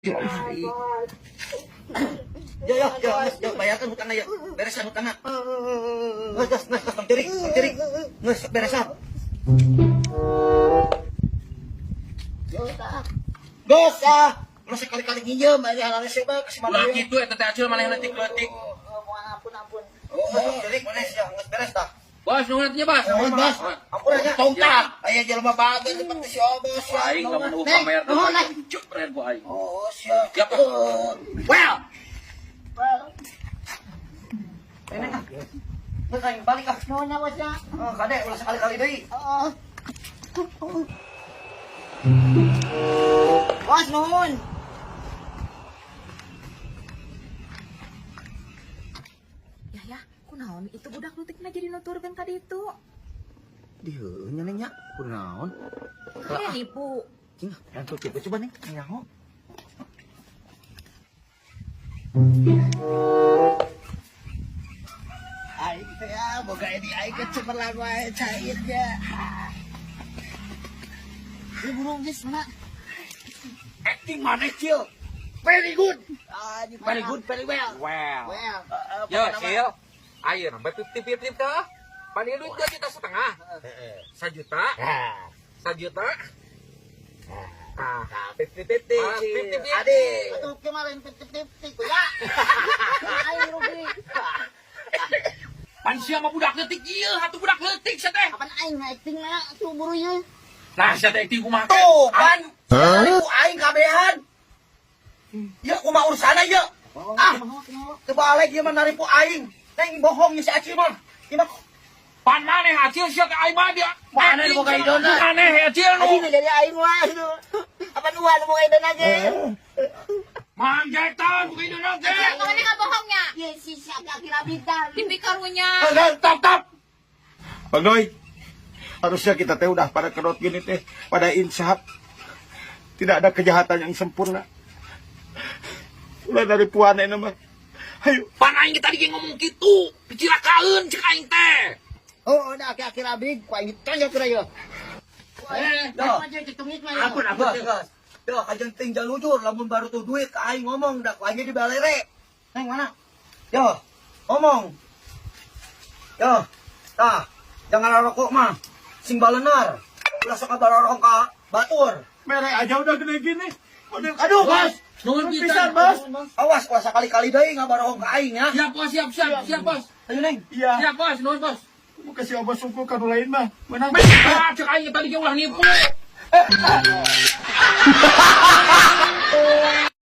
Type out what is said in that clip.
Yo, yo, yo, geus, yo, bayarkan hutangna ya. Beresan hutangna. Geus, geus, geus, geus, tong ceurik, tong ceurik. Geus, beresan. Yo tah. Geus ah. Ulah sekali-kali nginjem aja halal sih mah kasih Ulah mana. kitu eta teh Acil manehna leutik-leutik. Oh, ampun ampun. Oh, tong ceurik maneh sia, geus beres tah. Bos, nuhun atuh nya, Bos. Nuhun, Bos. Ampun nya. Tong tah. Aya jelema bagus seperti si Obos ya. Aing lamun eueuh Neng, pamer. nuhun, Neng. Cuk red ku aing. Oh, sia. Siap, Bos. Well, Well, ini ah. Geus aing balik ah. nuhun ya bos ya. Oh, kade ulah sekali-kali deui. Oh. Bos nuhun. Ya ya, kunaon itu budak leutikna jadi nuturkeun ka ditu? Dieu nya neng nya, kunaon? Kayak nipu. Cing, langsung kitu coba neng, nyaho. Aing teh ya, boga ini aing kecemerlang wae cairnya. Ini burung geus mana? Acting maneh, Cil. Very good. Ah, di Very good, very well. Well. Well. Yo, Cil. Ayo, nambah 50-50 teh. Pan ieu duit 2,5 juta. Sajuta. Sajuta. Ah, 50-50. Ah, 50-50. Ade. Atuh kemarin 50-50 ya. Aing rugi. Pan sia mah budak leutik ieu, hatu budak leutik sia teh. Kapan aing acting na tuh buru ieu? Nah, sia teh acting kumaha? Tuh, pan. Hah? Aing kabehan. Ya kumaha urusana ya? Ah, teu balik ieu mah naripu aing. Neng bohong ieu si Acil mah. Ieu mah Pan maneh Acil sia teh aing mah dia. Maneh nu boga idona. Maneh Acil nu. Aing jadi aing wae tuh. Apa nu nu boga idona ge? Mang Jackson boga idona ge. Mana nggak bohongnya? Ye si si aki rabitan. Pipi karunya. Stop, stop. Bang Doi, harusnya kita teh udah pada kerot gini teh, pada insaf. Tidak ada kejahatan yang sempurna. Ulah dari puan ini mah. Ayo. Pan aing tadi ge ngomong kitu, dicilakaeun cek aing teh. Oh, udah aki-aki rabig, ku aing tonjok ku ieu. Eh, Dah. Aja cetungit mah. Ampun, ampun. Gas. Dah, kajeng ting jalujur lamun baru tuh duit ke aing ngomong dah ku aing di balere. Neng mana? Yo, ngomong. Yo, tah, jangan rokok mah. Sing balenar. Ulah sok barorong ka batur. Mere aja udah gede gini. Udah, Aduh, Bos. Nuhun pisan, pisan. Bos. Awas ulah sakali-kali deui ngabarohong ka aing ya. Siap, Bos, siap, siap, siap, Bos. Ayo, Neng. Iya. Siap, Bos, nuhun, Bos. Mau kasih obat suku kanu lain mah. Menang. Ah, cek aing tadi ge ulah nipu.